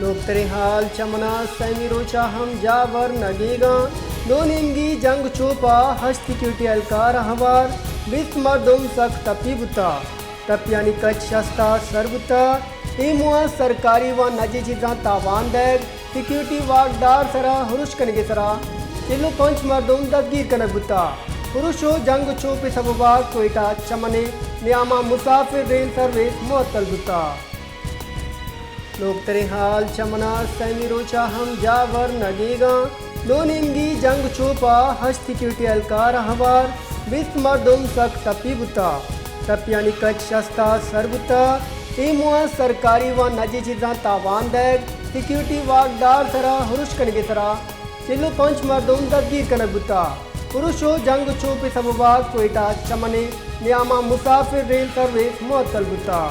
لوگتریں حال چہ منا، سیمی روچا ہم جاور نہ گیگاں۔ دو نیمگی جنگ چوپا ہشت سیکیورٹی اہلکار ہوار، بیست مردم سک ٹپی بوتا۔ ٹپیانی کچ شستا سر بوتا۔ اے موہ سرکاری و نجی چیزاں تاوان دئیگ، سیکیورٹی واکدار سرا ہرش کنگے سرا چل و پنچ مردم دزگیر کنگ بوتا۔ ہرش و جنگ چوپ سببا کوئٹہ چمنے نیاما مسافر ریل سروس معطل بوتا۔ لوگتریں حال چہ منا، سیمی روچا ہم جاور نہ گیگاں۔ دو نیمگی جنگ چوپا ہشت سیکیورٹی اہلکار ہوار، بیست مردم سک ٹپی بوتا۔ ٹپیانی کچ شستا سر بوتا۔ اے موہ سرکاری و نجی چیزاں تاوان دئیگ، سیکیورٹی واکدار سرا ہرش کنگے سرا چل و پنچ مردم دزگیر کنگ بوتا۔ ہرش و جنگ چوپ سببا کوئٹہ چمنے نیاما مسافر ریل سروس معطل بوتا۔